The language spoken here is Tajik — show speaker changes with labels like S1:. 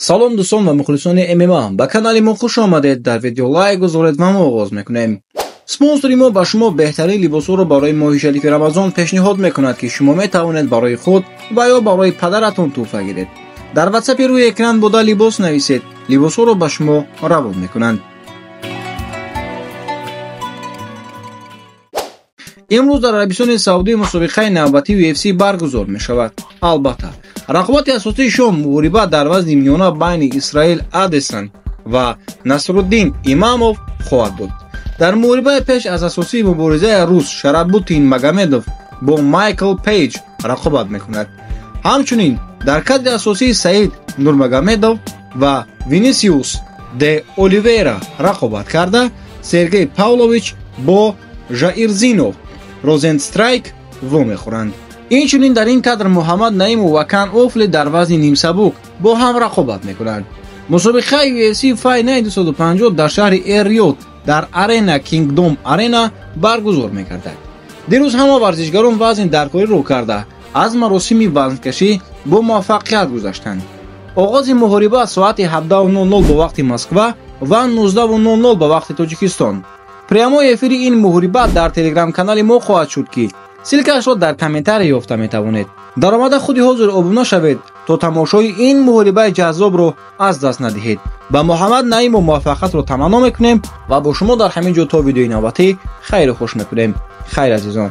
S1: Салом дӯстон ва мухлисони ММА, ба канали мо хуш омадед. Дар видео лайк гузоред ва мо оғоз мекунем. Спонсори мо ба шумо беҳтарин либосҳоро барои моҳи шарифи Рамазон пешниҳод мекунад, ки шумо метавонед барои худ ва ё барои падаратон тӯҳфа гиред. Дар ватсапи рӯи экран буда либос нависед, либосҳоро ба шумо равон мекунанд. Имрӯз дар Арабистони Саудӣ мусобиқаи навбатии UFC баргузор мешавад. Албатта, рақобати асосии шом муҳориба дар вазни миёна байни Исраил Адесан ва Насруддин Имамов хоҳад буд. Дар муҳорибаи пеш аз асосии муборизаи рус Шарабутдин Магомедов бо Майкл Пейҷ рақобат мекунад. Ҳамчунин дар кадри асосии Саид Нурмагомедов ва Винисиус де Оливейра рақобат карда, Сергей Павлович бо Жаирзинов Розенстрайк вомехӯранд. Инчунин дар ин кадр Муҳаммад Наимов ва Кан Офли дар вазни нимсабук бо ҳам рақобат мекунанд. Мусобиқаи UFC Fight Night 250 дар шаҳри Эр-Риёд дар арена Kingdom Arena баргузор мекардад. Дирӯз ҳама варзишгарон вазни даркориро карда аз маросими вазнкашӣ бо муваффақият гузаштанд. Оғози муҳориба соати 17:00 ба вақти Москва ва 19:00 ба вақти Тоҷикистон. Прямой эфири ин муҳориба дар телеграм-канали мо хоҳад шуд, ки ссылкаашро дар комментария ёфта метавонед. Даромада худи ҳозир обуна шавед, то тамошои ин муҳорибаи ҷаззобро аз даст надиҳед. Ба Муҳаммад Наимов муваффақиятро таманно мекунем ва бо шумо дар ҳамин ҷо то видеои навбатӣ хайру хуш мекунем. Хайр, азизон.